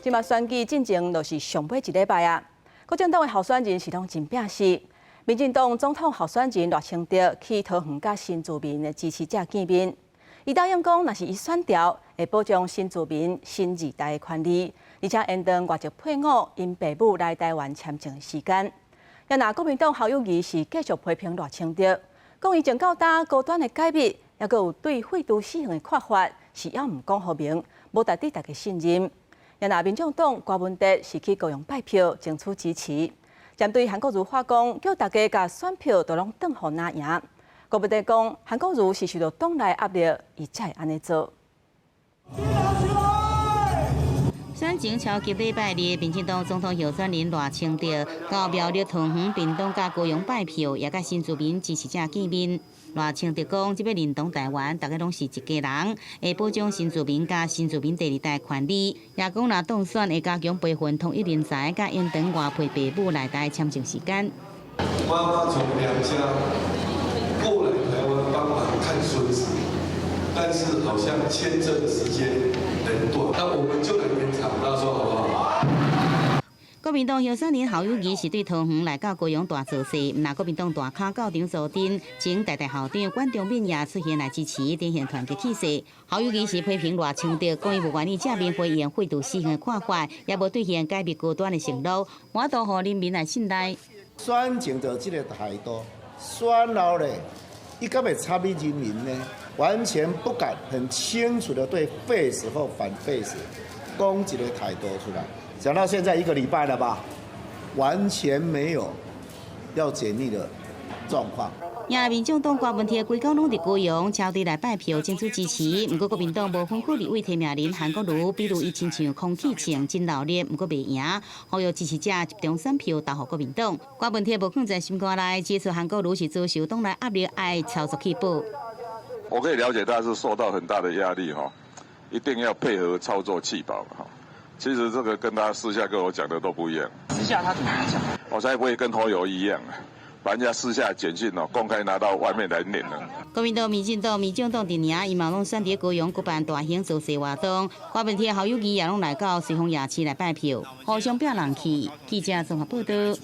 這馬選舉進前就是上尾一禮拜啊。各政黨的候選人是攏真拚勢。民進黨總統候選人賴清德去桃園佮新住民的支持者見面，伊答應講，若是伊選著，會保障新住民新二代的權利，而且延長外籍配偶𪜶爸母來台灣簽證的時間。也若國民黨侯友宜是繼續批評賴清德，講伊從到今高端的解密，猶閣有對廢除死刑的看法，是猶毋講予明，無值得大家信任。也若民眾黨柯文哲是去高雄拜票，爭取支持。針對韓國瑜話講，叫大家共選票都攏轉予藍營。柯文哲講，韓國瑜是受到黨內壓力，伊才會按呢做。選前超級禮拜日，民進黨總統候選人賴清德到苗栗桃園屏東佮高雄拜票，也佮新住民支持者見面。賴清德講，這擺認同台灣，大家攏是一家人，會保障新住民佮新住民第二代權利。也講若當選會加強培訓統一人才，佮延長外配爸母來台簽證時間。媽媽從娘家過來台灣幫忙看孫子，但是好像簽證時間很短，那我們就來延長，大家說好不好？國民黨候選人侯友宜是對桃園來到高雄大造勢，毋但國民黨大咖到場助陣，前台大校長管中閔也出現來支持，展現團結氣勢。侯友宜是批評賴清德，講伊無願意正面回應廢除死刑的看法，也無兌現解密高端的承諾，無法度予人民來信賴。選前就這個態度，選後咧，伊敢會插伊人民呢？完全不敢很清楚的對廢死或反廢死講一個態度出來。講到現在一個禮拜了吧，完全沒有要解密的狀況。也民眾黨郭文鐵規工攏佇高雄，車隊來拜票爭取支持。毋過國民黨無分區立委提名人韓國瑜，比喻伊親像空氣槍真鬧熱，毋過袂贏，呼籲支持者集中選票投予國民黨。郭文鐵無囥在心肝內，指出韓國瑜是遭受黨內壓力，愛操作棄保。我可以了解他是受到很大的壓力哈，一定要配合操作棄保哈。其實這個跟他私下跟我講的都不一樣。私下他怎麼講？我才不會跟侯友宜一樣，把人家私下簡訊哦公開拿到外面來念了。國民黨、民進黨、民眾黨陣營伊嘛攏選佇高雄舉辦大型造勢活動，郭文鐵、侯友宜也攏來到隨風夜市來拜票，互相拚人氣。記者綜合報道。